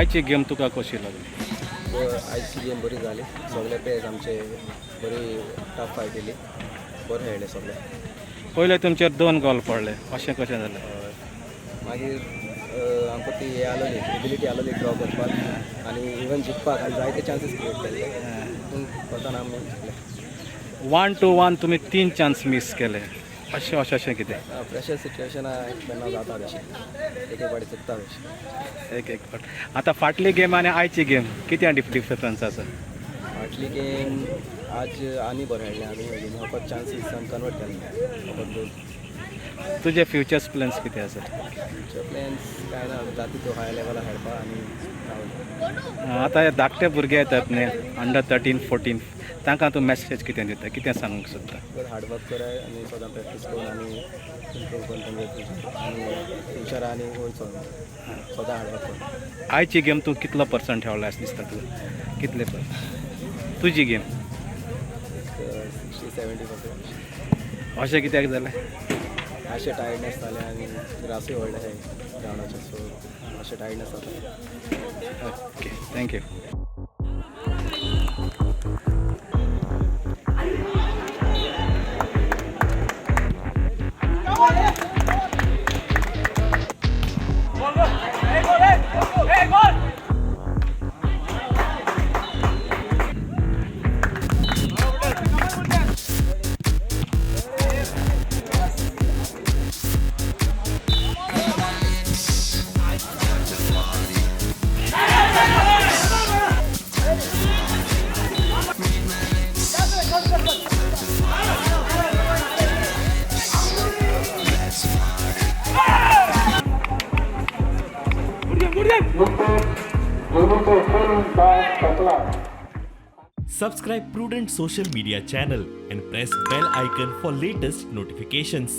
आयची गेम तुका कशी लागली? आयची गेम बरी जाली. सगळे प्लेयर्स आमचे बरी टफ फायट दिली, बरें खेळ्ळे सगळे. पयले तुमचेर दोन गोल पडले, अशें कशें जालें? हय. मागीर आमकां ती हे आसलोली, एबिलिटी आसलोली ड्रॉ करपाक आनी इवन जिखपाक, आनी जायते चान्सीस क्रिएट केल्ले, पूण कोतान आमी जिखले. 1-1 तुमी तीन चान्स मीस केले, अशें अशें अशें कितें? प्रेशर सिच्युएशना केन्ना जाता तशें, एक एक फावटी चुकता तशें. एक एक फावट. आतां फाटली गेम आनी आयची गेम कितें डिफरन्स आसा? फाटली गेम आज आनी बरें खेळ्ळें आमी, फकत चान्सीस आमी कन्वर्ट केले, फकत गोल. तुजे फ्युचर्स प्लॅन्स कितें आसा? फ्युचर प्लॅन्स कांय ना, जाता तो हाय लेवलार खेळपा आनी रावले. आतां हे धाकटे भुरगे येतात न्ही, अंडर 13 14, तांकां तूं मॅसेज कितें दिता, कितें सांगूंक सोदता? बरें हार्डवर्क कराय आनी सदां प्रॅक्टीस करून आनी इम्प्रूव करून तेंगे फ्युचर आनी फ्युचर आनी वयचो, सदां हार्डवर्क करून. आयची गेम तूं कितलो पर्संट खेळ्ळा अशें दिसता तुका? कितले पर्संट तुजी गेम? एक 60-70%. अशें कित्याक जालें? मातशें टायर्डनेस जालें आनी ग्रासूय व्हडलें आहाय ग्रावंडाचेर, सो मातशें टायर्डनेस जाता. Okay, thank you. Subscribe Prudent Social Media channel and press bell icon for latest notifications.